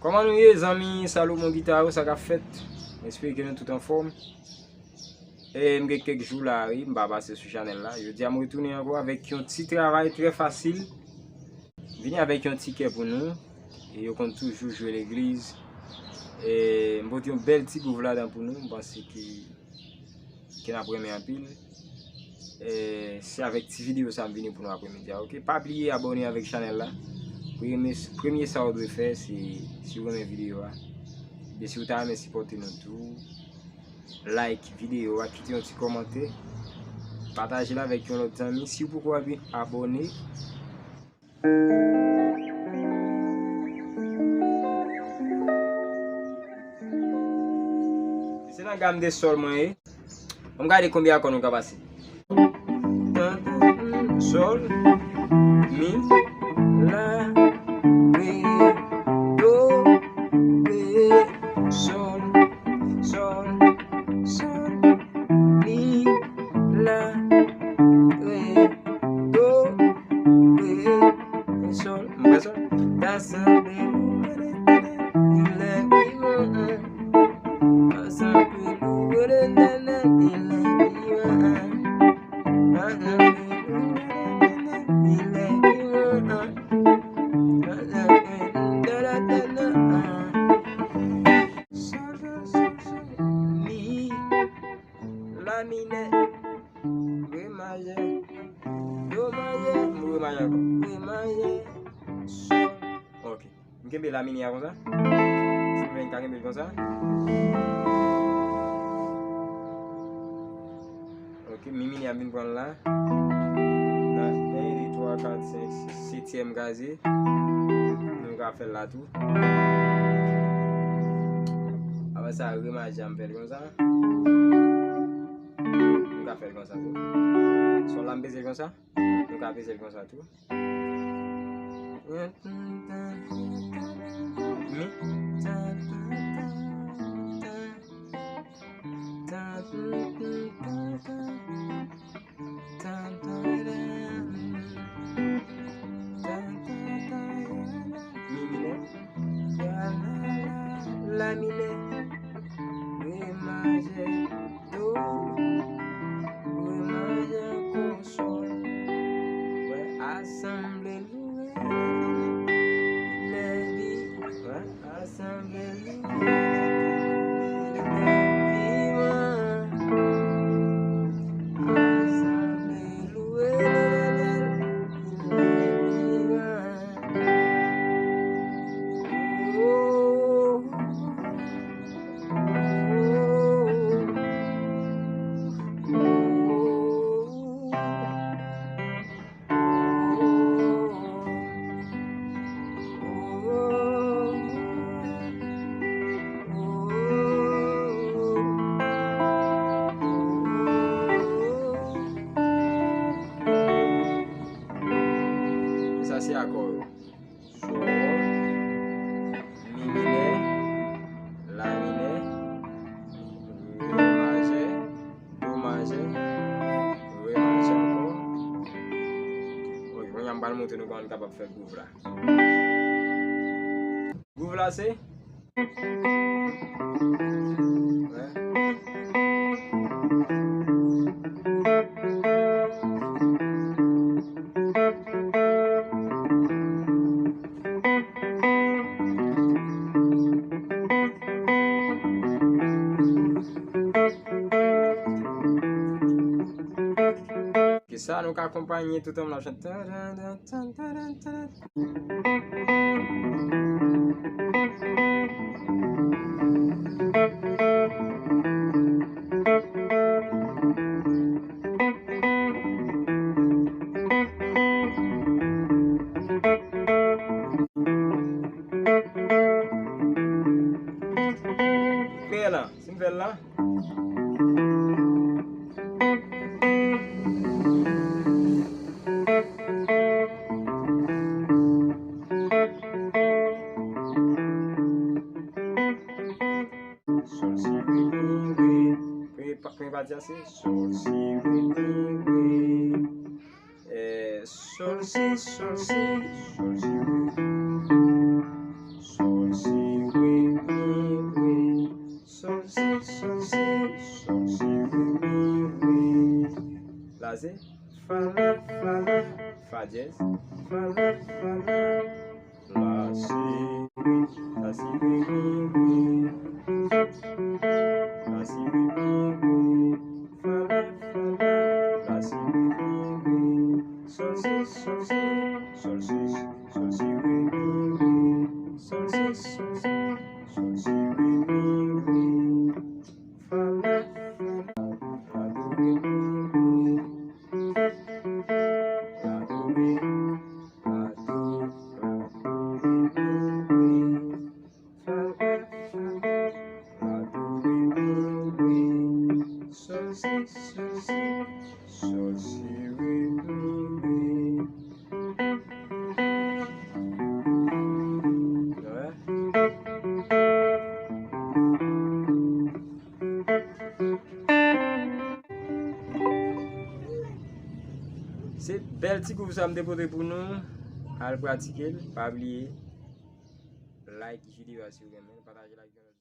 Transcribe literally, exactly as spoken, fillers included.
Kòman nou ye, zanmi Salomon Guitar yo, sa k ap fèt? M espere ke nou tout anfòm. E m gen kèk jou la, wi, m pa pase sou chanèl la. Jodi a, m retounen ankò avèk yon ti travay trè fasil. M vini avèk yon ti kè pou nou. E yo konn toujou jwe legliz. E m pote yon bèl ti gwouv ladan pou nou. M panse ke ke n ap renmen anpil. E, se avèk ti videyo sa m vini pou nou apremidi a, oke? Pa bliye abòne avèk chanèl la. Premye, premye sa w dwe fè, se si w renmen videyo a, ebyen si w ta renmen sipòte nou tou, like videyo a, kite yon ti kòmantè, pataje l avèk yon lòt zanmi. Si w poko abòne, Se nan gam de sòl mwen ye. Ann gade konbyen akò nou ka pase. Sòl, mi, la, re, do, re, sòl, sòl, sòl, mi, la, re, do, re, sòl. M fè sòl. Ta sanble nou, lè vivan. Ta sanble nou, lè vivan. Mi, la minè, re majè, do majè, re majè ankò, re majè, sòl. Ok. M kenbe la minè a konsa. Si m vle, m ka kenbe l konsa. Ok, mi minè a vin pran l la. Nan en, de, twa, kat, senk, sis, setyèm kraze. Nou ka fè l la tou. Apre sa, re majè a, m fè l konsa. Nou ka fè l konsa tou. Sòl la, m peze l konsa. Nou ka peze l konsa tou. Mi. Mi minè. La minè. Re majè. Do, re majè ankò sòl. Wè, asanble loure lè vi, wè, asanble loure lè vivan. Asanble loure lè vivan. Oh. Sa se akò yo. Sòl, mi minè, la minè, re majè, do majè, re majè ankò. Ok, kounye a m pral montre nou kòman n kapab fè gwouv la. Gwouv la se Ki sa nou ka akonpanye tout ansanm la chante. Fè la, si m fè l la. Sòl, si, re, mi, re. Premye pa, premye pati a se sòl, si, re, mi, re. Eh, sòl, si, sòl, si, sòl, si, re. Sòl, si, Se fa la, fa la, fa dyèz, fa la, fa la, la si, la si re mi re, la si re mi re, fa la, fa la, la si re mi re, sòl si, sòl si, sòl si, sòl si re mi re, sòl si, sòl si, sòl si re mi re, fa la, fa la, la do re mi re, la do re, la do, la do re mi re, fa la, fa la, la do re mi re, sòl si, sòl si, sòl si re mi re. Se bèl ti kouv sa m te pote pou nou. Al pratike l. Pa bliye like videyo a si w renmen l. Pataje like videyo a.